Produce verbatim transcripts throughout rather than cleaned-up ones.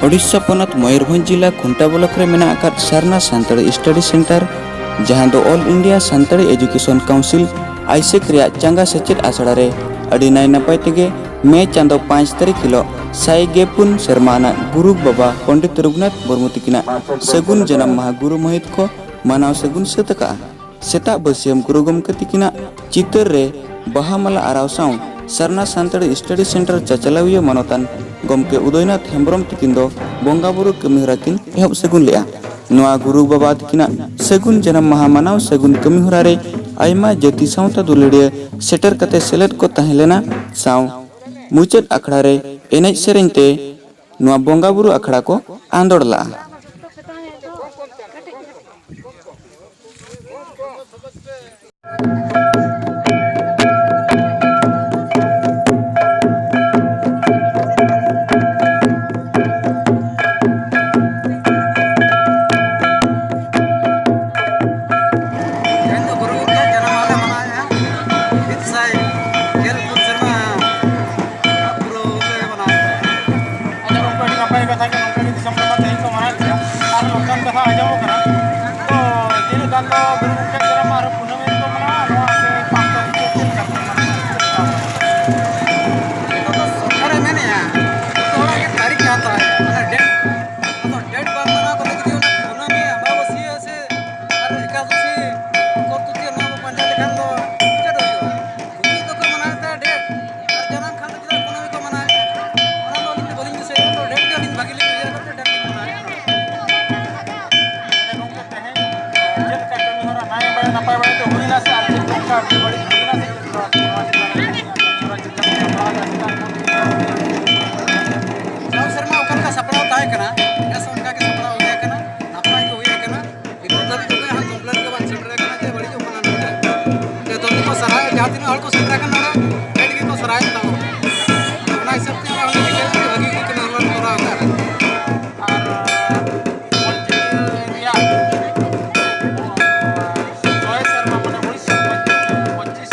ᱳᱰᱤᱥᱟ ᱯᱚᱱᱚᱛ ᱢᱚᱭᱩᱨᱵᱷᱚᱸᱡᱽ ᱡᱤᱞᱟ ᱠᱷᱩᱱᱴᱟ ᱵᱞᱚᱠ ᱨᱮ ᱢᱮᱱᱟᱜ ᱟᱠᱟᱫ ᱥᱟᱨᱱᱟ ᱥᱟᱱᱛᱟᱲᱤ ᱥᱴᱟᱰᱤ ᱥᱮᱱᱴᱟᱨ, ᱡᱟᱦᱟᱸ ᱫᱚ All India Santali education council, ICSE ᱨᱮᱭᱟᱜ ᱪᱟᱸᱜᱟ ᱥᱮᱪᱮᱫ ᱟᱥᱲᱟ ᱨᱮ ᱟᱹᱰᱤ ᱱᱟᱭ ᱱᱟᱯᱟᱭ ᱛᱮᱜᱮ ᱢᱮ ᱪᱟᱸᱫᱚ ᱯᱟᱸᱪ ᱛᱟᱹᱨᱤᱠᱷ ᱦᱤᱞᱳᱜ ᱥᱟᱭ ᱜᱮ ᱯᱩᱱ ᱥᱮᱨᱢᱟ ᱟᱱᱟᱜ ᱜᱩᱨᱩ ᱵᱟᱵᱟ ᱯᱚᱱᱰᱤᱛ ᱨᱚᱜᱷᱩᱱᱟᱛᱷ ᱢᱩᱨᱢᱩ ᱛᱤᱠᱤᱱᱟᱜ ᱥᱟᱹᱜᱩᱱ ᱡᱟᱱᱟᱢ ᱢᱟᱦᱟ ᱜᱩᱨᱩ ᱢᱟᱹᱦᱤᱛ ᱠᱚ ᱢᱟᱱᱟᱣ ᱥᱟᱹᱜᱩᱱ ᱥᱟᱹᱛ ᱟᱠᱟᱜᱼᱟ᱾ ᱥᱮᱛᱟᱜ ᱵᱟᱹᱥᱭᱟᱹᱢ ᱜᱩᱨᱩ ᱜᱚᱢᱠᱮ ᱛᱤᱠᱤᱱᱟᱜ ᱪᱤᱛᱟᱹᱨ ᱨᱮ ᱵᱟᱦᱟ ᱢᱟᱞᱟ ᱟᱨᱟᱣ ᱥᱟᱶ ᱥᱟᱨᱱᱟ ᱥᱟᱱᱛᱟᱲᱤ ᱥᱴᱟᱰᱤ ᱥᱮᱱᱴᱟᱨ ᱪᱟᱪᱟᱞᱟᱣᱤᱭᱟᱹ ᱢᱟᱱᱚᱛᱟᱱ ᱜᱚᱢᱠᱮ ᱩᱫᱚᱭᱱᱟᱛᱷ ᱦᱮᱢᱵᱨᱚᱢ ᱛᱤᱠᱤᱱ ᱫᱚ ᱵᱚᱸᱜᱟ ᱵᱩᱨᱩ ᱠᱟᱹᱢᱤᱦᱚᱨᱟ ᱠᱤᱱ ᱮᱦᱚᱵ ᱥᱟᱹᱜᱩᱱ ᱞᱮᱫᱼᱟ᱾ ᱱᱚᱣᱟ ᱜᱩᱨᱩ ᱵᱟᱵᱟ ᱛᱤᱠᱤᱱᱟᱜ ᱥᱟᱹᱜᱩᱱ ᱡᱟᱱᱟᱢ ᱢᱟᱦᱟ ᱢᱟᱱᱟᱣ ᱥᱟᱹᱜᱩᱱ ᱠᱟᱹᱢᱤᱦᱚᱨᱟ ᱨᱮ ᱟᱭᱢᱟ ᱡᱟᱹᱛᱤ ᱥᱟᱶᱛᱟ ᱫᱩᱞᱟᱹᱲᱤᱭᱟᱹ ᱥᱮᱴᱮᱨ ᱠᱟᱛᱮ ᱥᱮᱞᱮᱫ ᱠᱚ ᱛᱟᱦᱮᱸ ᱞᱮᱱᱟ ᱥᱟᱶ ᱢᱩᱪᱟᱹᱫ ᱟᱠᱷᱲᱟ ᱨᱮ ᱮᱱᱮᱡ ᱥᱮᱨᱮᱧ ᱛᱮ ᱱᱚᱣᱟ ᱵᱚᱸᱜᱟ ᱵᱩᱨᱩ ᱟᱠᱷᱲᱟ ᱠᱚ ᱟᱸᱫᱳᱲ ᱞᱟᱜᱼᱟ᱾ ᱛᱮᱦᱮᱧ ᱫᱚ ᱜᱩᱨᱩ ᱜᱚᱢᱠᱮ ᱡᱟᱱᱟᱢ ᱢᱟᱦᱟ ᱞᱮ ᱢᱟᱱᱟᱣᱮᱫᱼᱟ᱾ ᱢᱤᱫ ᱥᱟᱭ ᱜᱮᱞ ᱯᱩᱱ ᱥᱮᱨᱢᱟ ᱯᱩᱨᱟᱹᱣ ᱞᱮ ᱢᱟᱱᱟᱣᱮᱫᱼᱟ᱾ ᱟᱪᱪᱷᱟ ᱜᱚᱢᱠᱮ, ᱟᱹᱰᱤ ᱱᱟᱯᱟᱭ ᱠᱟᱛᱷᱟ ᱜᱮ, ᱱᱚᱝᱠᱟ ᱜᱮ ᱫᱤᱥᱚᱢ ᱨᱮᱢᱟ ᱛᱮᱦᱮᱧ ᱠᱚ ᱢᱟᱱᱟᱣᱮᱫ ᱜᱮᱭᱟ᱾ ᱟᱨ ᱱᱚᱝᱠᱟᱱ ᱠᱟᱛᱷᱟ ᱟᱸᱡᱚᱢᱚᱜ ᱠᱟᱱᱟ, ᱛᱚ ᱛᱤᱱᱟᱹᱜ ᱜᱟᱱ ᱫᱚ ᱜᱩᱨᱩ ᱜᱚᱢᱠᱮ ᱡᱟᱱᱟᱢ ᱢᱟᱦᱟ ᱨᱮ ᱠᱩᱱᱟᱹᱢᱤ ᱨᱮᱠᱚ ᱢᱟᱱᱟᱣᱟ, ᱱᱚᱣᱟ ᱥᱮ ᱯᱟᱸᱪ ᱛᱟᱹᱨᱤᱠᱷ ᱨᱮ ᱪᱮᱫ ᱞᱮᱠᱟ ᱠᱚ ᱢᱟᱱᱟᱣᱟ? ᱱᱤᱛᱚᱜ ᱫᱚ ᱥᱚᱨᱠᱟᱨᱮ ᱢᱮᱱᱮᱫᱼᱟ, ᱡᱚᱛᱚ ᱦᱚᱲᱟᱜ ᱜᱮ ᱛᱟᱹᱨᱤᱠᱷ ᱮ ᱦᱟᱛᱟᱣᱮᱫᱼᱟ, ᱢᱟᱱᱮ ᱰᱮᱴ᱾ ᱟᱫᱚ ᱰᱮᱴ ᱵᱟᱝ ᱢᱟᱱᱟᱣ ᱠᱟᱛᱮ ᱡᱩᱫᱤ ᱚᱱᱟ ᱠᱩᱱᱟᱹᱢᱤ, ᱟᱢᱵᱟᱵᱟᱹᱥᱭᱟᱹ ᱥᱮ ᱟᱨ ᱮᱠᱟᱫᱚᱥᱤ ᱠᱚ ᱛᱩᱠᱤ ᱚᱱᱟ ᱵᱚ ᱯᱟᱸᱡᱟ ᱞᱮᱠᱷᱟᱱ ᱫᱚ ᱪᱮᱫ ᱦᱩᱭᱩᱜᱼᱟ? ᱩᱱᱠᱩ ᱫᱚᱠᱚ ᱢᱟᱱᱟᱣᱮᱫ ᱛᱟᱦᱮᱸᱫ ᱰᱮᱴ, ᱟᱨ ᱡᱟᱱᱟᱢ ᱠᱷᱟᱱ ᱫᱚ ᱪᱮᱫᱟᱜ ᱠᱩᱱᱟᱹᱢᱤ ᱠᱚ ᱢᱟᱱᱟᱣᱮᱫ? ᱚᱱᱟ ᱫᱚ ᱟᱹᱞᱤᱧ ᱫᱚ ᱵᱟᱹᱞᱤᱧ ᱫᱤᱥᱟᱹᱭᱮᱫᱟ, ᱛᱚ ᱰᱮᱴ ᱜᱮ ᱟᱹᱞᱤᱧ ᱵᱷᱟᱹᱜᱤ ᱞᱤᱧ ᱩᱭᱦᱟᱹᱨ ᱠᱟᱫᱟ, ᱰᱮᱴ ᱞᱤᱧ ᱢᱟᱱᱟᱣᱮᱫ᱾ ᱛᱟᱦᱞᱮ ᱜᱚᱢᱠᱮ, ᱛᱮᱦᱮᱧ ᱪᱮᱫ ᱞᱮᱠᱟ ᱠᱟᱹᱢᱤ ᱦᱚᱨᱟ ᱱᱟᱭ ᱵᱟᱲᱮ ᱱᱟᱯᱟᱭ ᱵᱟᱲᱮ ᱛᱮ ᱦᱩᱭᱱᱟ ᱥᱮ ᱟᱨ ᱪᱮᱫ ᱠᱚ ᱚᱱᱠᱟ ᱵᱟᱹᱲᱤᱡ ᱦᱩᱭᱱᱟ ᱥᱮ ᱪᱮᱫ ᱞᱮᱠᱟ? ᱱᱚᱣᱟ ᱪᱮᱛᱟᱱ ᱨᱮ ᱪᱮᱫ ᱞᱮᱠᱟ ᱥᱟᱯᱲᱟᱣ ᱞᱮᱫᱟ ᱥᱮ ᱪᱮᱫ ᱞᱮᱠᱟ? ᱡᱟᱣ ᱥᱮᱨᱢᱟ ᱚᱠᱟ ᱞᱮᱠᱟ ᱥᱟᱯᱲᱟᱣ ᱛᱟᱦᱮᱸ ᱠᱟᱱᱟ, ᱱᱮᱥ ᱦᱚᱸ ᱚᱱᱠᱟ ᱜᱮ ᱥᱟᱯᱲᱟᱣ ᱦᱩᱭ ᱟᱠᱟᱱᱟ, ᱱᱟᱯᱟᱭ ᱜᱮ ᱦᱩᱭ ᱟᱠᱟᱱᱟ᱾ ᱱᱤᱛᱚᱜ ᱫᱷᱟᱹᱵᱤᱡ ᱚᱠᱚᱭᱟᱜ ᱦᱚᱸ ᱠᱚᱢᱯᱞᱮᱱ ᱜᱮ ᱵᱟᱝ ᱥᱮᱴᱮᱨ ᱟᱠᱟᱱᱟ ᱡᱮ ᱵᱟᱹᱲᱤᱡᱚᱜ ᱠᱟᱱᱟ ᱢᱮᱱᱛᱮ᱾ ᱡᱚᱛᱚ ᱜᱮᱠᱚ ᱥᱟᱨᱦᱟᱣ, ᱡᱟᱦᱟᱸ ᱛᱤᱱᱟᱹᱜ ᱦᱚᱲ ᱠᱚ ᱥᱮᱴᱮᱨ ᱟᱠᱟᱱᱟ ᱱᱚᱰᱮ, ᱟᱹᱰᱤ ᱜᱮᱠᱚ ᱥᱟᱨᱦᱟᱣᱮᱫ ᱛᱟᱵᱚᱱᱟ᱾ ᱚᱱᱟ ᱦᱤᱥᱟᱹᱵ ᱛᱮ ᱚᱱᱟ ᱦᱚᱸ ᱢᱤᱫᱴᱮᱱ ᱵᱷᱟᱹᱜᱤ ᱦᱩᱭ ᱠᱟᱱᱟ, ᱦᱚᱞᱟ ᱠᱚᱨᱟᱣ ᱟᱠᱟᱫ᱾ ᱟᱨ ᱚᱞᱪᱤᱠᱤ ᱨᱮᱭᱟᱜ ᱥᱚᱭ ᱥᱮᱨᱢᱟ, ᱢᱟᱱᱮ ᱩᱱᱤᱥ ᱥᱚ ᱯᱚᱸᱪᱤᱥ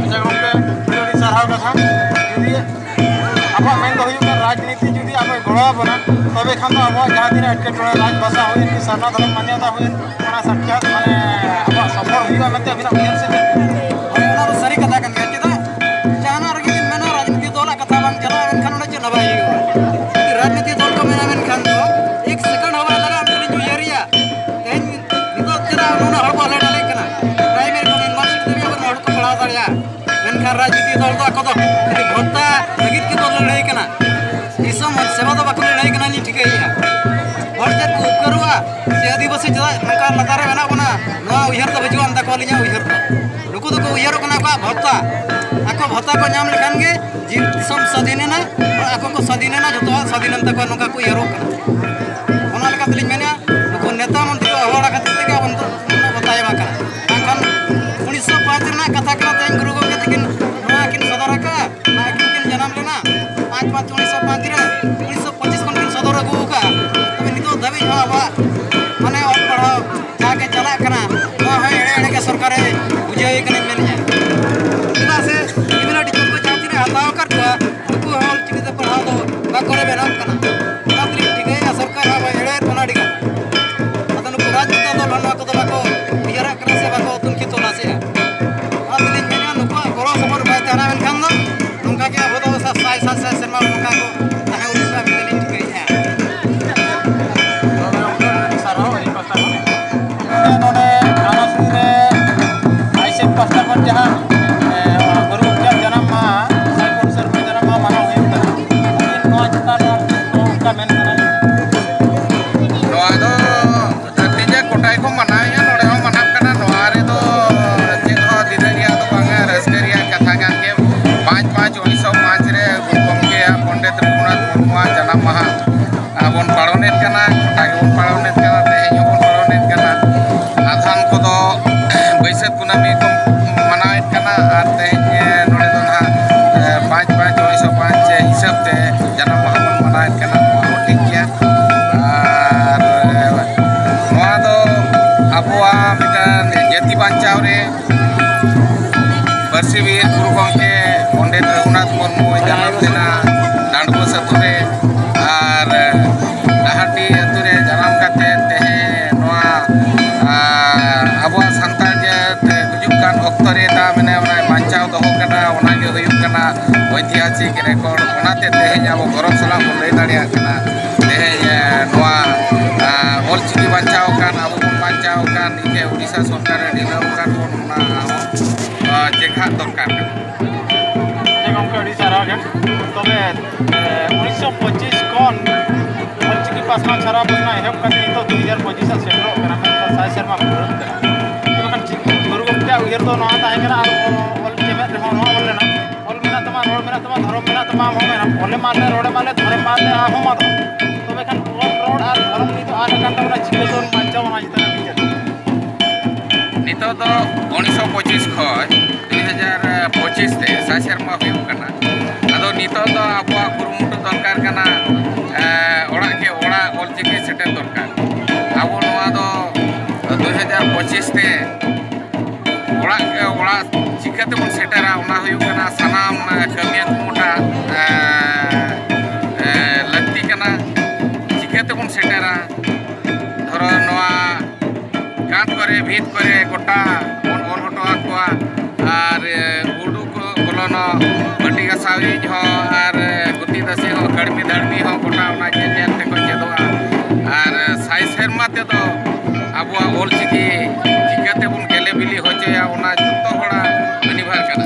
ᱟᱪᱪᱷᱟ ᱜᱚᱢᱠᱮ, ᱟᱹᱰᱤ ᱟᱹᱰᱤ ᱥᱟᱨᱦᱟᱣ ᱠᱟᱛᱷᱟ᱾ ᱡᱩᱫᱤ ᱟᱵᱚᱣᱟᱜ ᱢᱮᱱ ᱫᱚ ᱦᱩᱭᱩᱜ ᱠᱟᱱᱟ, ᱨᱟᱡᱽᱱᱤᱛᱤ ᱡᱩᱫᱤ ᱟᱵᱚᱭ ᱜᱚᱲᱚ ᱟᱵᱚᱱᱟ, ᱛᱚᱵᱮ ᱠᱷᱟᱱ ᱫᱚ ᱟᱵᱚᱣᱟᱜ ᱡᱟᱦᱟᱸ ᱛᱤᱱᱟᱹᱜ ᱮᱴᱠᱮᱴᱚᱬᱮ, ᱨᱟᱡᱽ ᱵᱷᱟᱥᱟ ᱦᱩᱭᱮᱱ ᱠᱤ ᱥᱟᱨᱱᱟ ᱫᱷᱚᱨᱚᱢ ᱢᱟᱱᱭᱚᱛᱟ ᱦᱩᱭᱮᱱ, ᱚᱱᱟ ᱥᱟᱠᱪᱟᱛ ᱢᱟᱱᱮ ᱟᱵᱚᱣᱟᱜ ᱥᱚᱯᱷᱚᱞ ᱦᱩᱭᱩᱜᱼᱟ ᱢᱮᱱᱛᱮ ᱟᱹᱵᱤᱱᱟᱜ ᱩᱭᱦᱟᱹᱨ ᱥᱮ ᱪᱮᱫ? ᱦᱳᱭ, ᱚᱱᱟ ᱫᱚ ᱥᱟᱹᱨᱤ ᱠᱟᱛᱷᱟ ᱠᱟᱱ ᱜᱮᱭᱟ᱾ ᱪᱮᱫᱟᱜ ᱡᱟᱦᱟᱱᱟᱜ ᱨᱮᱜᱮ ᱵᱤᱱ ᱢᱮᱱᱟ, ᱨᱟᱡᱽᱱᱤᱛᱤ ᱫᱚᱞᱟᱜ ᱠᱟᱛᱷᱟ ᱵᱟᱝ ᱪᱟᱞᱟᱜᱼᱟ, ᱮᱱᱠᱷᱟᱱ ᱚᱸᱰᱮ ᱪᱮᱫ ᱦᱚᱸ ᱵᱟᱭ ᱦᱩᱭᱩᱜᱼᱟ᱾ ᱡᱩᱫᱤ ᱨᱟᱡᱽᱱᱤᱛᱤ ᱫᱚᱞ ᱠᱚ ᱢᱮᱱᱟ, ᱢᱮᱱᱠᱷᱟᱱ ᱫᱚ ᱮᱠ ᱥᱮᱠᱮᱱᱰ ᱦᱚᱸ ᱵᱟᱭ ᱞᱟᱜᱟᱜᱼᱟ, ᱩᱱᱠᱩ ᱞᱤᱧ ᱩᱭᱦᱟᱹᱨᱮᱭᱟ᱾ ᱛᱮᱦᱮᱧ ᱱᱤᱛᱚᱜ ᱪᱮᱫᱟᱜ ᱱᱩᱱᱟᱹᱜ ᱦᱚᱲ ᱠᱚ ᱦᱟᱞᱮ ᱰᱟᱞᱮᱜ ᱠᱟᱱᱟ? ᱯᱨᱟᱭᱢᱟᱨᱤ ᱠᱷᱚᱱ ᱤᱭᱩᱱᱤᱵᱷᱟᱨᱥᱤᱴᱤ ᱫᱷᱟᱹᱵᱤᱡ ᱟᱵᱚᱨᱮᱱ ᱦᱚᱲ ᱠᱚ ᱯᱟᱲᱦᱟᱣ ᱫᱟᱲᱮᱭᱟᱜᱼᱟ᱾ ᱢᱮᱱᱠᱷᱟᱱ ᱨᱟᱡᱽᱱᱤᱛᱤ ᱫᱚᱞ ᱫᱚ ᱟᱠᱚ ᱫᱚ ᱠᱷᱟᱹᱞᱤ ᱵᱷᱚᱛᱟ ᱞᱟᱹᱜᱤᱫ ᱜᱮᱠᱚ ᱞᱟᱹᱲᱦᱟᱹᱭ ᱠᱟᱱᱟ᱾ ᱫᱤᱥᱚᱢ ᱥᱮᱵᱟ ᱫᱚ ᱵᱟᱠᱚ ᱞᱟᱹᱲᱦᱟᱹᱭ ᱠᱟᱱᱟ, ᱤᱧ ᱴᱷᱤᱠᱟᱹᱭᱮᱫᱼᱟ᱾ ᱦᱚᱲ ᱪᱮᱫ ᱠᱚ ᱩᱯᱠᱟᱹᱨᱚᱜᱼᱟ ᱥᱮ ᱟᱹᱫᱤᱵᱟᱹᱥᱤ ᱪᱮᱫᱟᱜ ᱱᱚᱝᱠᱟ ᱞᱟᱛᱟᱨ ᱨᱮ ᱢᱮᱱᱟᱜ ᱵᱚᱱᱟ, ᱱᱚᱣᱟ ᱩᱭᱦᱟᱹᱨ ᱫᱚ ᱵᱟᱹᱪᱩᱜ ᱟᱱ ᱛᱟᱠᱚᱣᱟ ᱟᱹᱞᱤᱧᱟᱜ ᱩᱭᱦᱟᱹᱨ ᱫᱚ᱾ ᱱᱩᱠᱩ ᱫᱚᱠᱚ ᱩᱭᱦᱟᱹᱨᱚᱜ ᱠᱟᱱᱟ ᱟᱠᱚᱣᱟᱜ ᱵᱷᱚᱛᱟ᱾ ᱟᱠᱚ ᱵᱷᱚᱛᱟ ᱠᱚ ᱧᱟᱢ ᱞᱮᱠᱷᱟᱱ ᱜᱮ ᱡᱤ-, ᱫᱤᱥᱚᱢ ᱥᱟᱹᱫᱷᱤᱱᱮᱱᱟ, ᱟᱠᱚ ᱠᱚ ᱥᱟᱹᱫᱷᱤᱱᱮᱱᱟ, ᱡᱚᱛᱚᱣᱟᱜ ᱥᱟᱹᱫᱷᱤᱱᱮᱱ ᱛᱟᱠᱚᱣᱟ, ᱱᱚᱝᱠᱟ ᱠᱚ ᱩᱭᱦᱟᱹᱨᱚᱜ ᱠᱟᱱᱟ᱾ ᱚᱱᱟ ᱞᱮᱠᱟ ᱛᱮᱞᱤᱧ ᱢᱮᱱᱮᱫᱼᱟ, ᱱᱩᱠᱩ ᱱᱮᱛᱟ ᱢᱚᱱᱛᱨᱤ ᱠᱚ ᱦᱚᱦᱚ ᱵᱟᱲᱟ ᱠᱷᱟᱹᱛᱤᱨ ᱛᱮᱜᱮ ᱟᱵᱚ ᱱᱤᱛᱚᱜ ᱩᱱᱟᱹᱜ ᱵᱚ ᱛᱟᱭᱚᱢ ᱟᱠᱟᱱᱟ᱾ ᱵᱟᱝᱠᱷᱟᱱ ᱩᱱᱤᱥᱥᱚ ᱯᱟᱸᱪ ᱨᱮᱱᱟᱜ ᱠᱟᱛᱷᱟ ᱠᱟᱱᱟ, ᱛᱮᱦᱮᱧ ᱜᱩᱨᱩ ᱜᱚᱢᱠᱮ ᱛᱟᱹᱠᱤᱱ ᱱᱚᱣᱟ ᱠᱤᱱ ᱥᱚᱫᱚᱨ ᱟᱠᱟᱫᱼᱟ᱾ ᱟᱹᱠᱤᱱ ᱠᱤᱱ ᱡᱟᱱᱟᱢ ᱞᱮᱱᱟ ᱯᱟᱸᱪ ᱯᱟᱸᱪ ᱩᱱᱤᱥᱥᱚ ᱯᱟᱸᱪ ᱨᱮ, ᱩᱱᱤᱥᱥᱚ ᱯᱚᱸᱪᱤᱥ ᱠᱷᱚᱱ ᱠᱤᱱ ᱥᱚᱫᱚᱨ ᱟᱹᱜᱩ ᱟᱠᱟᱫᱼᱟ᱾ ᱛᱚᱵᱮ ᱱᱤᱛᱚᱜ ᱫᱷᱟᱹᱵᱤᱡ ᱦᱚᱸ ᱟᱵᱚᱣᱟᱜ ᱢᱟᱱᱮ ᱚᱞ ᱯᱟᱲᱦᱟᱣ ᱡᱟᱦᱟᱸ ᱜᱮ ᱪᱟᱞᱟᱜ ᱠᱟᱱᱟ, ᱱᱚᱣᱟ ᱦᱚᱸ ᱮᱲᱮ ᱮᱲᱮ ᱜᱮ ᱥᱚᱨᱠᱟᱨᱮ ᱵᱩᱡᱷᱟᱹᱣᱮ ᱠᱟᱱᱟᱧ ᱢᱮᱱᱮᱫᱼᱟ᱾ ᱪᱮᱫᱟᱜ ᱥᱮ ᱥᱤᱢᱤᱱᱟᱹ ᱴᱤᱪᱟᱨ ᱠᱚ ᱡᱟᱦᱟᱸ ᱛᱤᱱᱟᱹᱜ ᱦᱟᱛᱟᱣ ᱟᱠᱟᱫ ᱠᱚᱣᱟ, ᱩᱱᱠᱩ ᱦᱚᱸ ᱚᱞ ᱪᱤᱠᱤ ᱛᱮ ᱯᱟᱲᱦᱟᱣ ᱫᱚ ᱵᱟᱠᱚ ᱨᱮᱵᱮᱱᱚᱜ ᱠᱟᱱᱟ᱾ ᱚᱱᱟ ᱛᱮᱞᱤᱧ ᱴᱷᱤᱠᱟᱹᱭᱮᱫᱼᱟ ᱥᱚᱨᱠᱟᱨ ᱟᱵᱚ ᱮᱲᱮᱭᱮᱫ ᱵᱚᱱᱟ ᱟᱹᱰᱤ ᱜᱟᱱ᱾ ᱟᱫᱚ ᱱᱩᱠᱩ ᱨᱟᱡᱽᱱᱮᱛᱟ ᱫᱚ ᱱᱚᱣᱟ ᱠᱚᱫᱚ ᱵᱟᱠᱚ ᱩᱭᱦᱟᱹᱨᱟᱜ ᱠᱟᱱᱟ ᱥᱮ ᱵᱟᱠᱚ ᱛᱩᱱᱠᱷᱤ ᱛᱚᱞᱟᱥᱮᱜᱼᱟ᱾ ᱚᱱᱟ ᱛᱮᱞᱤᱧ ᱢᱮᱱᱟ, ᱱᱩᱠᱩᱣᱟᱜ ᱜᱚᱲᱚ ᱥᱚᱯᱚᱦᱚᱫ ᱵᱟᱭ ᱛᱟᱦᱮᱱᱟ, ᱢᱮᱱᱠᱷᱟᱱ ᱫᱚ ᱱᱚᱝᱠᱟ ᱜᱮ ᱟᱵᱚ ᱫᱚ ᱥᱟ-, ᱥᱟᱭ ᱥᱟᱭ ᱥᱟᱭ ᱥᱮᱨᱢᱟ ᱱᱚᱝᱠᱟ ᱠᱚ ᱛᱟᱦᱮᱸ ᱩᱨᱤᱡᱚᱜᱼᱟ ᱢᱮᱱᱛᱮ ᱞᱤᱧ ᱴᱷᱤᱠᱟᱹᱭᱮᱫᱼᱟ᱾ ᱛᱚᱵᱮ ᱜᱚᱢᱠᱮ, ᱟᱹᱰᱤ ᱥᱟᱨᱦᱟᱣ ᱟᱹᱞᱤᱧ ᱯᱟᱥᱴᱟ ᱠᱷᱚᱱ᱾ ᱱᱚᱰᱮ ᱜᱷᱟᱱᱟᱥᱤ ᱨᱮ ᱟᱭᱥᱮᱠ ᱯᱟᱥᱴᱟ ᱠᱷᱚᱱ ᱡᱟᱦᱟᱸ, ᱮ, ᱜᱩᱨᱩ ᱜᱚᱢᱠᱮᱭᱟᱜ ᱡᱟᱱᱟᱢ ᱢᱟᱦᱟ, ᱥᱟᱭ ᱯᱩᱱ ᱥᱮᱨᱢᱟ ᱡᱟᱱᱟᱢ ᱢᱟᱦᱟ ᱢᱟᱱᱟᱣ ᱦᱩᱭᱩᱜ ᱠᱟᱱᱟ᱾ ᱟᱹᱵᱤᱱ ᱱᱚᱣᱟ ᱪᱮᱛᱟᱱ ᱨᱮ ᱟᱨ ᱪᱮᱫ ᱠᱚ ᱚᱱᱠᱟ ᱢᱮᱱ ᱥᱟᱱᱟᱭᱮᱫ ᱵᱤᱱᱟ? ᱱᱚᱣᱟ ᱫᱚ ᱫᱷᱟᱹᱨᱛᱤ ᱡᱟᱠ ᱜᱚᱴᱟ ᱜᱮᱠᱚ ᱢᱟᱱᱟᱣᱮᱫᱼᱟ, ᱱᱚᱰᱮ ᱦᱚᱸ ᱢᱟᱱᱟᱜ ᱠᱟᱱᱟ᱾ ᱱᱚᱣᱟ ᱨᱮᱫᱚ ᱪᱮᱫ ᱦᱚᱸ ᱫᱤᱱᱟᱹ ᱨᱮᱭᱟᱜ ᱫᱚ ᱵᱟᱝᱟ, ᱨᱟᱹᱥᱠᱟᱹ ᱨᱮᱭᱟᱜ ᱠᱟᱛᱷᱟ ᱠᱟᱱ ᱜᱮ᱾ ᱯᱟᱸᱪ ᱯᱟᱸᱪ ᱩᱱᱤᱥᱥᱚ ᱯᱟᱸᱪ ᱨᱮ ᱜᱩᱨᱩ ᱜᱚᱢᱠᱮᱭᱟᱜ ᱯᱚᱱᱰᱤᱛ ᱨᱚᱜᱷᱩᱱᱟᱛᱷ ᱢᱩᱨᱢᱩᱣᱟᱜ ᱡᱟᱱᱟᱢ ᱢᱟᱦᱟ ᱵᱚᱱ ᱯᱟᱞᱚᱱᱮᱫ ᱠᱟᱱᱟ, ᱜᱚᱴᱟ ᱜᱮᱵᱚᱱ ᱯᱟᱞᱚᱱᱮᱫ ᱠᱟᱱᱟ, ᱛᱮᱦᱮᱧ ᱦᱚᱸᱵᱚᱱ ᱯᱟᱞᱚᱱᱮᱫ ᱠᱟᱱᱟ᱾ ᱟᱫᱷᱟᱱ ᱠᱚᱫᱚ ᱵᱟᱹᱭᱥᱟᱹᱠᱷ ᱠᱩᱱᱟᱹᱢᱤ ᱠᱚ ᱢᱟᱱᱟᱣᱮᱫ ᱠᱟᱱᱟ, ᱯᱟᱹᱨᱥᱤ ᱵᱤᱨ ᱜᱩᱨᱩ ᱜᱚᱢᱠᱮ ᱯᱚᱱᱰᱤᱛ ᱨᱚᱜᱷᱩᱱᱟᱛᱷ ᱢᱩᱨᱢᱩᱭ ᱡᱟᱱᱟᱢ ᱞᱮᱱᱟ ᱰᱟᱸᱰᱵᱳᱥ ᱟᱹᱛᱩ ᱨᱮ᱾ ᱟᱨ ᱰᱟᱦᱟᱨᱰᱤ ᱟᱹᱛᱩ ᱨᱮ ᱡᱟᱱᱟᱢ ᱠᱟᱛᱮ ᱛᱮᱦᱮᱧ ᱱᱚᱣᱟ, ᱟᱨ ᱟᱵᱚᱣᱟᱜ ᱥᱟᱱᱛᱟᱲ ᱡᱟᱹᱛ ᱜᱩᱡᱩᱜ ᱠᱟᱱ ᱚᱠᱛᱚ ᱨᱮ ᱫᱟ ᱢᱮᱱᱟᱭ ᱚᱱᱟᱭ ᱵᱟᱧᱪᱟᱣ ᱫᱚᱦᱚ ᱠᱟᱱᱟ, ᱚᱱᱟᱜᱮ ᱦᱩᱭᱩᱜ ᱠᱟᱱᱟ ᱳᱭᱛᱤᱦᱟᱥᱤᱠ ᱨᱮᱠᱚᱨᱰ᱾ ᱚᱱᱟᱛᱮ ᱛᱮᱦᱮᱧ ᱟᱵᱚ ᱜᱚᱨᱚᱵᱽ ᱥᱟᱞᱟᱜ ᱵᱚᱱ ᱞᱟᱹᱭ ᱫᱟᱲᱮᱭᱟᱜ ᱠᱟᱱᱟ ᱛᱮᱦᱮᱧ, ᱮ, ᱱᱚᱣᱟ, ᱮ, ᱚᱞᱪᱤᱠᱤ ᱵᱟᱧᱪᱟᱣ ᱟᱠᱟᱱ, ᱟᱵᱚ ᱵᱚᱱ ᱵᱟᱧᱪᱟᱣ ᱟᱠᱟᱱ, ᱤᱧ ᱴᱷᱮᱱ ᱩᱰᱤᱥᱟ ᱥᱚᱨᱠᱟᱨ ᱮ ᱰᱷᱤᱞᱟᱹᱣ ᱟᱠᱟᱱ ᱵᱚᱱ, ᱚᱱᱟ ᱦᱚᱸ, ᱮ, ᱪᱮᱸᱜᱷᱟᱜ ᱫᱚᱨᱠᱟᱨ ᱠᱟᱱᱟ᱾ ᱦᱮᱸ ᱜᱚᱢᱠᱮ, ᱟᱹᱰᱤ ᱥᱟᱨᱦᱟᱣ ᱜᱮ᱾ ᱛᱚᱵᱮ, ᱮ, ᱩᱱᱤᱥᱥᱚ ᱯᱚᱸᱪᱤᱥ ᱠᱷᱚᱱ ᱚᱞᱪᱤᱠᱤ ᱯᱟᱥᱱᱟᱣ ᱪᱷᱟᱨᱟᱣ ᱯᱟᱥᱱᱟᱣ ᱮᱦᱚᱵ ᱠᱟᱛᱮ ᱱᱤᱛᱚᱜ ᱫᱩ ᱦᱟᱡᱟᱨ ᱯᱚᱸᱪᱤᱥ ᱟᱜ ᱥᱮᱴᱮᱨᱚᱜ ᱠᱟᱱᱟ, ᱢᱮᱱᱠᱷᱟᱱ ᱥᱟᱭ ᱥᱮᱨᱢᱟ ᱯᱩᱨᱟᱹᱜ ᱠᱟᱱᱟ᱾ ᱢᱮᱱᱠᱷᱟᱱ ᱪᱮᱫ ᱜᱩᱨᱩ ᱜᱚᱢᱠᱮᱭᱟᱜ ᱩᱭᱦᱟᱹᱨ ᱫᱚ ᱱᱚᱣᱟ ᱛᱟᱦᱮᱸ ᱠᱟᱱᱟ, ᱟᱨ ᱚᱞ ᱪᱮᱢᱮᱫ ᱨᱮᱦᱚᱸ ᱱᱚᱣᱟ ᱚᱞ ᱞᱮᱱᱟ, ᱚᱞ ᱢᱮᱱᱟᱜ ᱛᱟᱢᱟ, ᱨᱚᱲ ᱢᱮᱱᱟᱜ ᱛᱟᱢᱟ, ᱫᱷᱚᱨᱚᱢ ᱢᱮᱱᱟᱜ ᱛᱟᱢᱟ, ᱟᱢ ᱦᱚᱸ ᱢᱮᱱᱟᱢ᱾ ᱚᱞᱮᱢ ᱟᱫ ᱞᱮ, ᱨᱚᱲᱮᱢ ᱟᱫ ᱞᱮ, ᱫᱷᱚᱨᱚᱢ ᱢᱮᱱᱟᱜ ᱛᱟᱢᱟ, ᱟᱢ ᱦᱚᱸᱢ ᱟᱫᱚᱜ᱾ ᱛᱚᱵᱮ ᱠᱷᱟᱱ ᱚᱞ, ᱨᱚᱲ ᱟᱨ ᱫᱷᱚᱨᱚᱢ ᱱᱤᱛᱚᱜ ᱟᱫ ᱟᱠᱟᱱ ᱛᱟᱵᱚᱱᱟ, ᱪᱤᱠᱟᱹ ᱛᱮᱵᱚᱱ ᱵᱟᱧᱪᱟᱣᱟ ᱚᱱᱟ ᱪᱮᱛᱟᱱ ᱨᱮ ᱵᱤᱪᱟᱹᱨ? ᱱᱤᱛᱚᱜ ᱫᱚ ᱩᱱᱤᱥᱥᱚ ᱯᱚᱸᱪᱤᱥ ᱠᱷᱚᱱ ᱫᱩ ᱦᱟᱡᱟᱨ ᱯᱚᱸᱪᱤᱥ ᱛᱮ ᱥᱟᱭ ᱥᱮᱨᱢᱟ ᱦᱩᱭᱩᱜ ᱠᱟᱱᱟ᱾ ᱟᱫᱚ ᱱᱤᱛᱚᱜ ᱫᱚ ᱟᱵᱚᱣᱟᱜ ᱠᱩᱨᱩᱢᱩᱴᱩ ᱫᱚᱨᱠᱟᱨ ᱠᱟᱱᱟ, ᱮ, ᱚᱲᱟᱜ ᱠᱮ ᱚᱲᱟᱜ ᱚᱞᱪᱤᱠᱤ ᱥᱮᱴᱮᱨ ᱫᱚᱨᱠᱟᱨ᱾ ᱟᱵᱚ ᱱᱚᱣᱟ ᱫᱚ ᱫᱩ ᱦᱟᱡᱟᱨ ᱯᱚᱸᱪᱤᱥ ᱛᱮ ᱚᱲᱟᱜ ᱠᱮ ᱚᱲᱟᱜ ᱪᱤᱠᱟᱹ ᱛᱮᱵᱚᱱ ᱥᱮᱴᱮᱨᱟ, ᱚᱱᱟ ᱦᱩᱭᱩᱜ ᱠᱟᱱᱟ ᱥᱟᱱᱟᱢ, ᱮ, ᱠᱟᱹᱢᱤᱭᱟᱹ ᱠᱚ ᱢᱚᱴᱟ, ᱮ, ᱮ, ᱞᱟᱹᱠᱛᱤ ᱠᱟᱱᱟ᱾ ᱪᱤᱠᱟᱹ ᱛᱮᱵᱚᱱ ᱥᱮᱴᱮᱨᱟ? ᱫᱷᱚᱨᱚ ᱱᱚᱣᱟ ᱠᱟᱸᱛ ᱠᱚᱨᱮ, ᱵᱷᱤᱛ ᱠᱚᱨᱮ ᱜᱚᱴᱟ ᱵᱚᱱ ᱚᱞ ᱦᱚᱴᱚ ᱟᱠᱚᱣᱟ᱾ ᱟᱨ, ᱮ, ᱩᱰᱩᱠ ᱵᱚᱞᱚᱱ ᱦᱚᱸ, ᱵᱟᱹᱴᱤ ᱜᱟᱥᱟᱣᱤᱡ ᱦᱚᱸ, ᱟᱨ, ᱮ, ᱜᱩᱛᱤ ᱫᱟᱹᱥᱤ ᱦᱚᱸ, ᱠᱟᱹᱲᱢᱤ ᱫᱷᱟᱹᱲᱢᱤ ᱦᱚᱸ ᱜᱚᱴᱟ ᱚᱱᱟ ᱧᱮᱞ ᱧᱮᱞ ᱛᱮᱠᱚ ᱪᱮᱫᱚᱜᱼᱟ᱾ ᱟᱨ, ᱮ, ᱥᱟᱭ ᱥᱮᱨᱢᱟ ᱛᱮᱫᱚ ᱟᱵᱚᱣᱟᱜ ᱚᱞ ᱪᱤᱠᱤ ᱪᱤᱠᱟᱹ ᱛᱮᱵᱚᱱ ᱜᱮᱞᱮ ᱵᱤᱞᱤ ᱦᱚᱪᱚᱭᱟ, ᱚᱱᱟ ᱡᱚᱛᱚ ᱦᱚᱲᱟᱜ ᱟᱹᱱᱤᱵᱷᱟᱨ ᱠᱟᱱᱟ᱾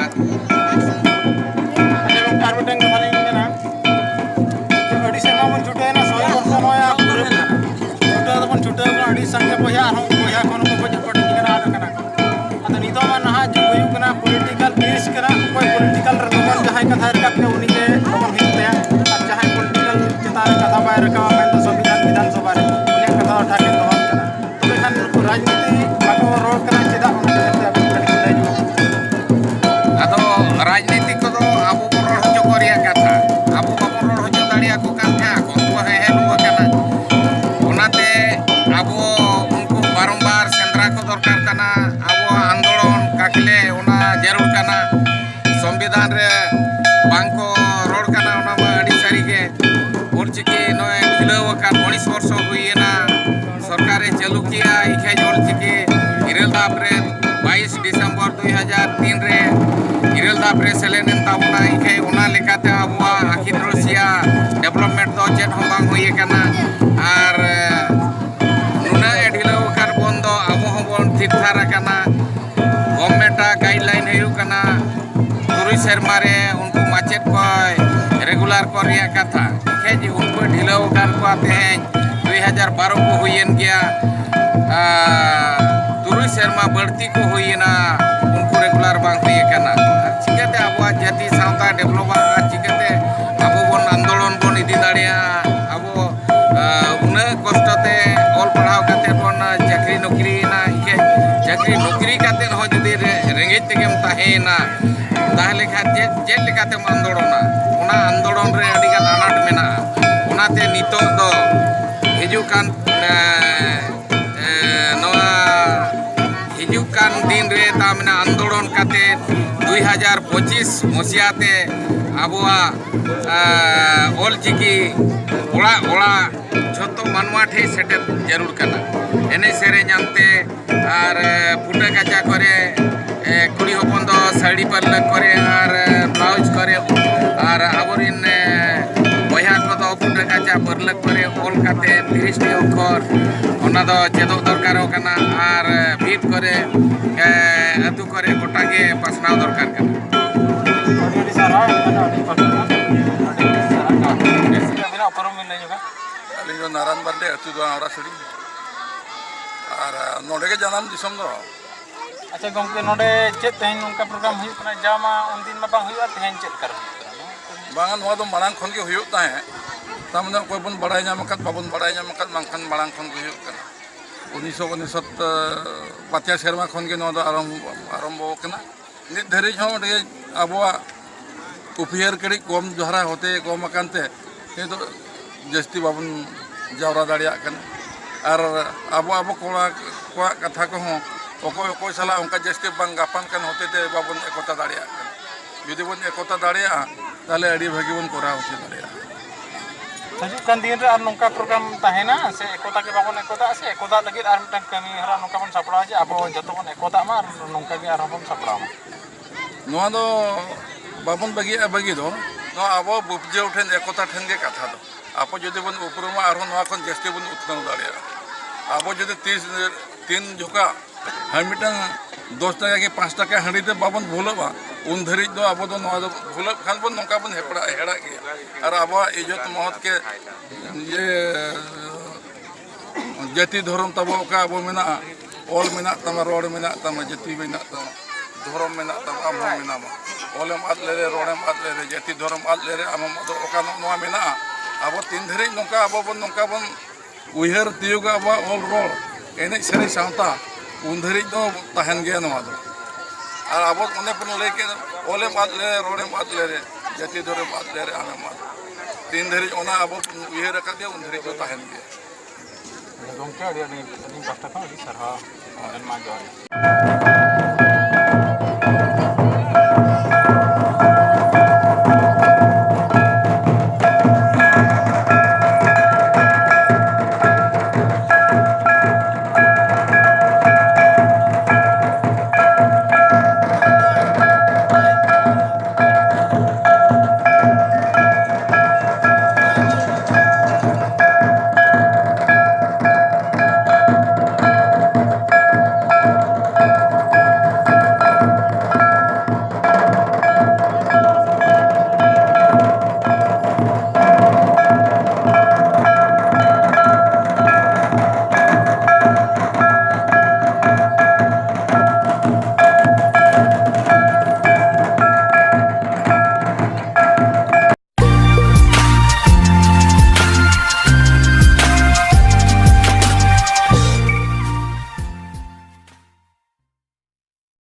ᱟᱨ ᱟᱪᱪᱷᱟ ᱜᱚᱢᱠᱮ, ᱟᱨ ᱢᱤᱫᱴᱟᱝ ᱠᱟᱛᱷᱟ ᱞᱤᱧ ᱢᱮᱱᱟ, ᱟᱹᱰᱤ ᱥᱮᱨᱢᱟ ᱵᱚᱱ ᱪᱷᱩᱴᱟᱹᱣᱮᱱᱟ, ᱥᱚᱭ ᱵᱚᱨᱥᱚ ᱱᱚᱜᱼᱚᱭ ᱯᱩᱨᱟᱹᱣ ᱮᱱᱟ᱾ ᱪᱷᱩᱴᱟᱹᱣ ᱫᱚᱵᱚᱱ ᱪᱷᱩᱴᱟᱹᱣ ᱠᱟᱱᱟ, ᱟᱹᱰᱤ ᱥᱟᱸᱜᱮ ᱵᱚᱭᱦᱟ ᱟᱨᱦᱚᱸ ᱵᱚᱭᱦᱟ ᱠᱷᱚᱱ ᱦᱚᱸᱠᱚ ᱜᱚᱡ ᱦᱟᱹᱯᱟᱹᱴ ᱠᱟᱱᱟ, ᱟᱫ ᱟᱠᱟᱱᱟ᱾ ᱟᱫᱚ ᱱᱤᱛᱚᱜ ᱢᱟ ᱱᱟᱦᱟᱜ ᱡᱩᱜᱽ ᱦᱩᱭᱩᱜ ᱠᱟᱱᱟ, ᱯᱚᱞᱤᱴᱤᱠᱟᱞ ᱵᱮᱥ ᱠᱟᱱᱟ᱾ ᱚᱠᱚᱭ ᱯᱚᱞᱤᱴᱤᱠᱟᱞ ᱨᱮ ᱞᱚᱜᱚᱱ ᱡᱟᱦᱟᱸᱭ ᱠᱟᱛᱷᱟᱭ ᱨᱟᱠᱟᱵ ᱠᱮᱫ, ᱩᱱᱤ ᱜᱮ ᱞᱚᱜᱚᱱ ᱦᱩᱭᱩᱜ ᱛᱟᱭᱟ᱾ ᱟᱨ ᱡᱟᱦᱟᱸᱭ ᱯᱚᱞᱤᱴᱤᱠᱟᱞ ᱪᱮᱛᱟᱱ ᱨᱮ ᱠᱟᱛᱷᱟ ᱵᱟᱭ ᱨᱟᱠᱟᱵᱟ, ᱢᱮᱱᱫᱚ ᱥᱚᱝᱵᱤᱫᱷᱟᱱ, ᱵᱤᱫᱷᱟᱱ ᱥᱚᱵᱷᱟ ᱨᱮ, ᱩᱱᱤᱭᱟᱜ ᱠᱟᱛᱷᱟ ᱫᱚ ᱴᱷᱟᱠ ᱜᱮ ᱫᱚᱦᱚ ᱠᱟᱱᱟ᱾ ᱛᱚᱵᱮ ᱠᱷᱟᱱ ᱱᱩᱠᱩ ᱨᱟᱡᱽᱱᱤᱛᱤ ᱵᱟᱠᱚ ᱨᱚᱲ ᱠᱟᱱᱟ, ᱪᱮᱫᱟᱜ? ᱚᱱᱟ ᱵᱟᱵᱚᱫ ᱛᱮ ᱟᱵᱚ ᱠᱟᱹᱴᱤᱡ ᱞᱟᱹᱭ ᱧᱚᱜ ᱢᱮ᱾ ᱟᱫᱚ ᱨᱟᱡᱽᱱᱤᱛᱤ ᱠᱚᱫᱚ ᱟᱵᱚ ᱵᱚᱱ ᱨᱚᱲ ᱦᱚᱪᱚ ᱠᱚ ᱨᱮᱭᱟᱜ ᱠᱟᱛᱷᱟ, ᱟᱵᱚ ᱵᱟᱵᱚᱱ ᱨᱚᱲ ᱦᱚᱪᱚ ᱫᱟᱲᱮᱭᱟᱠᱚ ᱠᱟᱱ ᱠᱷᱟᱱ ᱟᱠᱚ ᱫᱚᱠᱚ ᱦᱮᱸ ᱦᱮᱸ ᱞᱩ ᱟᱠᱟᱱᱟ᱾ ᱚᱱᱟᱛᱮ ᱟᱵᱚ ᱩᱱᱠᱩ ᱵᱟᱨᱚᱢᱵᱟᱨ ᱥᱮᱸᱫᱽᱨᱟ ᱠᱚ ᱫᱚᱨᱠᱟᱨ ᱠᱟᱱᱟ᱾ ᱟᱵᱚᱣᱟᱜ ᱟᱱᱫᱳᱞᱚᱱ ᱠᱟᱠᱞᱮ ᱚᱱᱟ ᱱᱚᱢᱵᱚᱨ ᱫᱩᱭ ᱦᱟᱡᱟᱨ ᱛᱤᱱ ᱨᱮ ᱤᱨᱟᱹᱞ ᱫᱷᱟᱯ ᱨᱮ ᱥᱮᱞᱮᱫ ᱮᱱ ᱛᱟᱵᱚᱱᱟ᱾ ᱤᱠᱷᱟᱹᱭ ᱚᱱᱟ ᱞᱮᱠᱟᱛᱮ ᱟᱵᱚᱣᱟᱜ ᱟᱹᱠᱷᱤᱞ ᱨᱟᱹᱥᱤᱭᱟ ᱰᱮᱵᱷᱞᱚᱯᱢᱮᱱᱴ ᱫᱚ ᱪᱮᱫ ᱦᱚᱸ ᱵᱟᱝ ᱦᱩᱭ ᱟᱠᱟᱱᱟ᱾ ᱟᱨ ᱱᱩᱱᱟᱹᱜ ᱮ ᱰᱷᱤᱞᱟᱹᱣ ᱟᱠᱟᱫ ᱵᱚᱱ ᱫᱚ ᱟᱵᱚ ᱦᱚᱸᱵᱚᱱ ᱛᱷᱤᱨ ᱛᱷᱟᱨ ᱟᱠᱟᱱᱟ᱾ ᱜᱚᱵᱷᱢᱮᱱᱴᱟᱜ ᱜᱟᱭᱤᱰᱞᱟᱭᱤᱱ ᱦᱩᱭᱩᱜ ᱠᱟᱱᱟ ᱛᱩᱨᱩᱭ ᱥᱮᱨᱢᱟ ᱨᱮ ᱩᱱᱠᱩ ᱢᱟᱪᱮᱫ ᱠᱚᱭ ᱨᱮᱜᱩᱞᱟᱨ ᱠᱚ ᱨᱮᱭᱟᱜ ᱠᱟᱛᱷᱟ᱾ ᱤᱠᱷᱟᱹᱭ ᱡᱮ ᱩᱱᱠᱩ ᱰᱷᱤᱞᱟᱹᱣ ᱟᱠᱟᱫ ᱠᱚᱣᱟ ᱛᱮᱦᱮᱧ ᱫᱩᱭ ᱦᱟᱡᱟᱨ ᱵᱟᱨᱚ ᱠᱚ ᱦᱩᱭᱮᱱ ᱜᱮᱭᱟ᱾ ᱟᱨ ᱛᱩᱨᱩᱭ ᱥᱮᱨᱢᱟ ᱵᱟᱹᱲᱛᱤ ᱠᱚ ᱦᱩᱭᱮᱱᱟ, ᱩᱱᱠᱩ ᱨᱮᱜᱩᱞᱟᱨ ᱵᱟᱝ ᱦᱩᱭ ᱟᱠᱟᱱᱟ᱾ ᱟᱨ ᱪᱤᱠᱟᱹᱛᱮ ᱟᱵᱚᱣᱟᱜ ᱡᱟᱹᱛᱤ ᱥᱟᱶᱛᱟ ᱰᱮᱵᱷᱞᱚᱯᱟ? ᱟᱨ ᱪᱤᱠᱟᱹᱛᱮ ᱟᱵᱚ ᱵᱚᱱ ᱟᱱᱫᱳᱞᱚᱱ ᱵᱚᱱ ᱤᱫᱤ ᱫᱟᱲᱮᱭᱟᱜᱼᱟ? ᱟᱵᱚ, ᱟᱸ, ᱩᱱᱟᱹᱜ ᱠᱚᱥᱴᱚ ᱛᱮ ᱚᱞ ᱯᱟᱲᱦᱟᱣ ᱠᱟᱛᱮ ᱵᱚᱱ ᱪᱟᱹᱠᱨᱤ ᱱᱚᱠᱨᱤᱭᱮᱱᱟ, ᱤᱠᱷᱟᱹ ᱪᱟᱹᱠᱨᱤ ᱱᱚᱠᱨᱤ ᱠᱟᱛᱮ ᱦᱚᱸ ᱡᱩᱫᱤ ᱨᱮ-, ᱨᱮᱸᱜᱮᱡ ᱛᱮᱜᱮᱢ ᱛᱟᱦᱮᱸᱭᱮᱱᱟ, ᱛᱟᱦᱚᱞᱮ ᱠᱷᱟᱱ ᱪᱮᱫ, ᱪᱮᱫ ᱞᱮᱠᱟᱛᱮᱢ ᱟᱱᱫᱳᱞᱚᱱᱟ? ᱚᱱᱟ ᱟᱱᱫᱳᱞᱚᱱ ᱨᱮ ᱟᱹᱰᱤᱜᱟᱱ ᱟᱱᱟᱴ ᱢᱮᱱᱟᱜᱼᱟ᱾ ᱚᱱᱟᱛᱮ ᱱᱤᱛᱚᱜ ᱫᱚ ᱦᱤᱡᱩᱜ ᱠᱟᱱ, ᱮᱸ, ᱮᱸ, ᱱᱚᱣᱟ ᱦᱤᱡᱩᱜ ᱠᱟᱱ ᱫᱤᱱ ᱨᱮ ᱛᱟ ᱢᱟᱱᱮ ᱟᱱᱫᱳᱞᱚᱱ ᱠᱟᱛᱮ ᱫᱩᱭ ᱦᱟᱡᱟᱨ ᱯᱚᱸᱪᱤᱥ ᱢᱚᱥᱤᱦᱟ ᱛᱮ ᱟᱵᱚᱣᱟᱜ, ᱮᱸ, ᱚᱞᱪᱤᱠᱤ ᱚᱲᱟᱜ ᱚᱲᱟᱜ ᱡᱷᱚᱛᱚ ᱢᱟᱱᱣᱟ ᱴᱷᱮᱱ ᱥᱮᱴᱮᱨ ᱡᱟᱹᱨᱩᱲ ᱠᱟᱱᱟ᱾ ᱮᱱᱮᱡ ᱥᱮᱨᱮᱧ ᱟᱱᱛᱮ ᱟᱨ, ᱮ, ᱯᱷᱩᱴᱟᱹ ᱠᱟᱪᱟ ᱠᱚᱨᱮ, ᱮ, ᱠᱩᱲᱤ ᱦᱚᱯᱚᱱ ᱫᱚ ᱥᱟᱹᱲᱤ ᱯᱟᱹᱨᱞᱟᱹᱠ ᱠᱚᱨᱮ ᱟᱨ, ᱮ, ᱵᱞᱟᱣᱩᱡᱽ ᱠᱚᱨᱮ, ᱟᱨ ᱟᱵᱚᱨᱮᱱ, ᱮ, ᱵᱚᱭᱦᱟ ᱠᱚᱫᱚ ᱯᱷᱩᱴᱟᱹ ᱠᱟᱪᱟ ᱯᱟᱹᱨᱞᱟᱹᱠ ᱠᱚᱨᱮ ᱚᱞ ᱠᱟᱛᱮ ᱛᱤᱨᱤᱥ ᱴᱤ ᱚᱠᱠᱷᱚᱨ, ᱚᱱᱟ ᱫᱚ ᱪᱮᱫᱚᱜ ᱫᱚᱨᱠᱟᱨᱚᱜ ᱠᱟᱱᱟ᱾ ᱟᱨ, ᱮ, ᱵᱷᱤᱛ ᱠᱚᱨᱮ, ᱮ, ᱟᱹᱛᱩ ᱠᱚᱨᱮ ᱜᱚᱴᱟ ᱜᱮ ᱯᱟᱥᱱᱟᱣ ᱫᱚᱨᱠᱟᱨ ᱠᱟᱱᱟ᱾ ᱟᱹᱰᱤ ᱟᱹᱰᱤ ᱥᱟᱨᱦᱟᱣ, ᱟᱹᱰᱤ ᱯᱟᱥᱱᱟᱣ, ᱟᱹᱰᱤ ᱟᱹᱰᱤ ᱥᱟᱨᱦᱟᱣ᱾ ᱟᱹᱵᱤᱱᱟᱜ ᱩᱯᱨᱩᱢ ᱵᱤᱱ ᱞᱟᱹᱭ ᱧᱚᱜᱟ? ᱟᱹᱞᱤᱧ ᱫᱚ ᱱᱟᱨᱟᱭᱚᱱ ᱢᱟᱨᱰᱤ, ᱟᱹᱛᱩ ᱫᱚ ᱟᱣᱲᱟ ᱥᱟᱹᱲᱤ᱾ ᱟᱨ, ᱱᱚᱰᱮ ᱜᱮ ᱡᱟᱱᱟᱢ ᱫᱤᱥᱚᱢ ᱫᱚ᱾ ᱟᱪᱪᱷᱟ ᱜᱚᱢᱠᱮ, ᱱᱚᱰᱮ ᱪᱮᱫ ᱛᱮᱦᱮᱧ ᱱᱚᱝᱠᱟ ᱯᱨᱳᱜᱨᱟᱢ ᱦᱩᱭᱩᱜ ᱠᱟᱱᱟ? ᱡᱟ ᱢᱟ ᱩᱱᱫᱤᱱ ᱢᱟ ᱵᱟᱝ ᱦᱩᱭᱩᱜᱼᱟ, ᱛᱮᱦᱮᱧ ᱪᱮᱫ ᱞᱮᱠᱟ ᱦᱩᱭᱩᱜ ᱠᱟᱱᱟ? ᱵᱟᱝᱟ, ᱱᱚᱣᱟ ᱫᱚ ᱢᱟᱲᱟᱝ ᱠᱷᱚᱱ ᱜᱮ ᱦᱩᱭᱩᱜ ᱛᱟᱦᱮᱸᱫ᱾ ᱛᱟᱨᱢᱟᱱᱮ ᱚᱠᱚᱭ ᱵᱚᱱ ᱵᱟᱲᱟᱭ ᱧᱟᱢ ᱟᱠᱟᱫ, ᱵᱟᱵᱚᱱ ᱵᱟᱲᱟᱭ ᱧᱟᱢ ᱟᱠᱟᱫ, ᱵᱟᱝᱠᱷᱟᱱ ᱢᱟᱲᱟᱝ ᱠᱷᱚᱱ ᱜᱮ ᱦᱩᱭᱩᱜ ᱠᱟᱱᱟ᱾ ᱩᱱᱤᱥᱥᱚ ᱩᱱᱤᱥᱥᱚ ᱯᱟᱸᱪᱟᱥ ᱥᱮᱨᱢᱟ ᱠᱷᱚᱱ ᱜᱮ ᱱᱚᱣᱟ ᱫᱚ ᱟᱨᱟᱢᱵᱚ, ᱟᱨᱟᱢᱵᱚ ᱟᱠᱟᱱᱟ᱾ ᱱᱤᱛ ᱫᱷᱟᱹᱨᱤᱡ ᱦᱚᱸ ᱚᱸᱰᱮ ᱟᱵᱚᱣᱟᱜ ᱩᱯᱤᱭᱟᱹᱨ ᱠᱟᱹᱴᱤᱡ ᱠᱚᱢ ᱫᱷᱟᱨᱟ ᱦᱚᱛᱮ ᱠᱚᱢ ᱟᱠᱟᱱ ᱛᱮ ᱱᱤᱛᱚᱜ ᱡᱟᱹᱥᱛᱤ ᱵᱟᱵᱚᱱ ᱡᱟᱣᱨᱟ ᱫᱟᱲᱮᱭᱟᱜ ᱠᱟᱱᱟ᱾ ᱟᱨ ᱟᱵᱚ, ᱟᱵᱚ ᱠᱚᱲᱟ ᱠᱚᱣᱟᱜ ᱠᱟᱛᱷᱟ ᱠᱚᱦᱚᱸ ᱚᱠᱚᱭ, ᱚᱠᱚᱭ ᱥᱟᱞᱟᱜ ᱚᱱᱠᱟ ᱡᱟᱹᱥᱛᱤ ᱵᱟᱝ ᱜᱟᱯᱟᱱ ᱠᱟᱱ ᱦᱚᱛᱮ ᱛᱮ ᱵᱟᱵᱚᱱ ᱮᱠᱚᱛᱟ ᱫᱟᱲᱮᱭᱟᱜ ᱠᱟᱱᱟ᱾ ᱡᱩᱫᱤ ᱵᱚᱱ ᱮᱠᱚᱛᱟ ᱫᱟᱲᱮᱭᱟᱜᱼᱟ, ᱛᱟᱦᱚᱞᱮ ᱟᱹᱰᱤ ᱵᱷᱟᱹᱜᱤ ᱵᱚᱱ ᱠᱚᱨᱟᱣ ᱦᱚᱪᱚ ᱫᱟᱲᱮᱭᱟᱜᱼᱟ᱾ ᱦᱤᱡᱩᱜ ᱠᱟᱱ ᱫᱤᱱ ᱨᱮ ᱟᱨ ᱱᱚᱝᱠᱟ ᱯᱨᱳᱜᱨᱟᱢ ᱛᱟᱦᱮᱱᱟ ᱥᱮ ᱮᱠᱚᱛᱟ ᱜᱮ ᱵᱟᱵᱚᱱ ᱮᱠᱚᱛᱟᱜᱼᱟ ᱥᱮ ᱮᱠᱚᱛᱟᱜ ᱞᱟᱹᱜᱤᱫ ᱟᱨ ᱢᱤᱫᱴᱟᱝ ᱠᱟᱹᱢᱤ ᱦᱚᱨᱟ ᱱᱚᱝᱠᱟ ᱵᱚᱱ ᱥᱟᱯᱲᱟᱣᱟ ᱡᱮ ᱟᱵᱚ ᱡᱚᱛᱚ ᱵᱚᱱ ᱮᱠᱚᱛᱟᱜ ᱢᱟ ᱟᱨ ᱱᱚᱝᱠᱟ ᱜᱮ ᱟᱨᱦᱚᱸ ᱵᱚᱱ ᱥᱟᱯᱲᱟᱣ ᱢᱟ? ᱱᱚᱣᱟ ᱫᱚ ᱵᱟᱵᱚᱱ ᱵᱟᱹᱜᱤᱭᱟᱜᱼᱟ ᱵᱟᱹᱜᱤ ᱫᱚ, ᱱᱚᱣᱟ ᱟᱵᱚ ᱵᱩᱯᱡᱟᱹᱣ ᱴᱷᱮᱱ, ᱮᱠᱚᱛᱟ ᱴᱷᱮᱱ ᱜᱮ ᱠᱟᱛᱷᱟ ᱫᱚ᱾ ᱟᱵᱚ ᱡᱩᱫᱤ ᱵᱚᱱ ᱩᱯᱨᱩᱢᱟ, ᱟᱨᱦᱚᱸ ᱱᱚᱣᱟ ᱠᱷᱚᱱ ᱡᱟᱹᱥᱛᱤ ᱵᱚᱱ ᱩᱛᱱᱟᱹᱣ ᱫᱟᱲᱮᱭᱟᱜᱼᱟ᱾ ᱟᱵᱚ ᱡᱩᱫᱤ ᱛᱤᱥ ᱛᱤᱱ ᱡᱚᱠᱷᱟ ᱦᱮᱸ ᱢᱤᱫᱴᱟᱝ ᱫᱚᱥ ᱴᱟᱠᱟ ᱠᱤ ᱯᱟᱸᱪ ᱴᱟᱠᱟ ᱦᱟᱺᱰᱤ ᱛᱮ ᱵᱟᱵᱚᱱ ᱵᱷᱩᱞᱟᱹᱜᱼᱟ, ᱩᱱ ᱫᱷᱟᱹᱨᱤᱡ ᱫᱚ ᱟᱵᱚ ᱫᱚ ᱱᱚᱣᱟ ᱫᱚ ᱵᱷᱩᱞᱟᱹᱜ ᱠᱷᱟᱱ ᱵᱚᱱ ᱱᱚᱝᱠᱟ ᱵᱚᱱ ᱦᱮᱯᱲᱟᱜ ᱦᱮᱲᱟᱜ ᱜᱮᱭᱟ᱾ ᱟᱨ ᱟᱵᱚᱣᱟᱜ ᱤᱡᱽᱡᱚᱛ ᱢᱚᱦᱚᱛ ᱠᱮ ᱤᱭᱟᱹ ᱡᱟᱹᱛᱤ ᱫᱷᱚᱨᱚᱢ ᱛᱟᱵᱚ ᱚᱠᱟ ᱟᱵᱚ ᱢᱮᱱᱟᱜᱼᱟ, ᱚᱞ ᱢᱮᱱᱟᱜ ᱛᱟᱢᱟ, ᱨᱚᱲ ᱢᱮᱱᱟᱜ ᱛᱟᱢᱟ, ᱡᱟᱹᱛᱤ ᱢᱮᱱᱟᱜ ᱛᱟᱢᱟ, ᱫᱷᱚᱨᱚᱢ ᱢᱮᱱᱟᱜ ᱛᱟᱢᱟ, ᱟᱢ ᱦᱚᱸ ᱢᱮᱱᱟᱢᱟ᱾ ᱚᱞᱮᱢ ᱟᱫ ᱞᱮᱨᱮ, ᱨᱚᱲᱮᱢ ᱟᱫ ᱞᱮᱨᱮ, ᱡᱟᱹᱛᱤ ᱫᱷᱚᱨᱚᱢ ᱟᱫ ᱞᱮᱨᱮ, ᱟᱢᱮᱢ ᱟᱫᱚᱜ, ᱚᱠᱟ ᱱᱚᱜᱼᱚ ᱱᱚᱣᱟ ᱢᱮᱱᱟᱜᱼᱟ᱾ ᱟᱵᱚ ᱛᱤᱱ ᱫᱷᱟᱹᱨᱤᱡ ᱱᱚᱝᱠᱟ ᱟᱵᱚ ᱵᱚᱱ ᱱᱚᱝᱠᱟ ᱵᱚᱱ ᱩᱭᱦᱟᱹᱨ ᱛᱤᱭᱳᱜᱟ ᱟᱵᱚᱣᱟᱜ ᱚᱞ ᱨᱚᱲ, ᱮᱱᱮᱡ ᱥᱮᱨᱮᱧ ᱥᱟᱶᱛᱟ, ᱩᱱ ᱫᱷᱟᱹᱨᱤᱡ ᱫᱚ ᱛᱟᱦᱮᱱ ᱜᱮᱭᱟ ᱱᱚᱣᱟ ᱫᱚ᱾ ᱟᱨ ᱟᱵᱚ ᱚᱱᱮ ᱵᱚᱱ ᱞᱟᱹᱭ ᱠᱮᱫ, ᱚᱞᱮᱢ ᱟᱫ ᱞᱮᱨᱮ, ᱨᱚᱲᱮᱢ ᱟᱫ ᱞᱮᱨᱮ, ᱡᱟᱹᱛᱤ ᱫᱷᱚᱨᱚᱢ ᱟᱫ ᱞᱮᱨᱮ, ᱟᱢᱮᱢ ᱟᱫ᱾ ᱛᱤᱱ ᱫᱷᱟᱹᱨᱤᱡ ᱚᱱᱟ ᱟᱵᱚ ᱵᱚᱱ ᱩᱭᱦᱟᱹᱨ ᱟᱠᱟᱫ ᱜᱮᱭᱟ, ᱩᱱ ᱫᱷᱟᱹᱨᱤᱡ ᱫᱚ ᱛᱟᱦᱮᱱ ᱜᱮᱭᱟ᱾ ᱜᱚᱢᱠᱮ, ᱟᱹᱰᱤ ᱟᱹᱰᱤ ᱟᱹᱞᱤᱧ ᱯᱟᱦᱴᱟ ᱠᱷᱚᱱ ᱟᱹᱰᱤ ᱥᱟᱨᱦᱟᱣ᱾ ᱟᱵᱮᱱ ᱢᱟ ᱡᱚᱦᱟᱨ ᱜᱮ᱾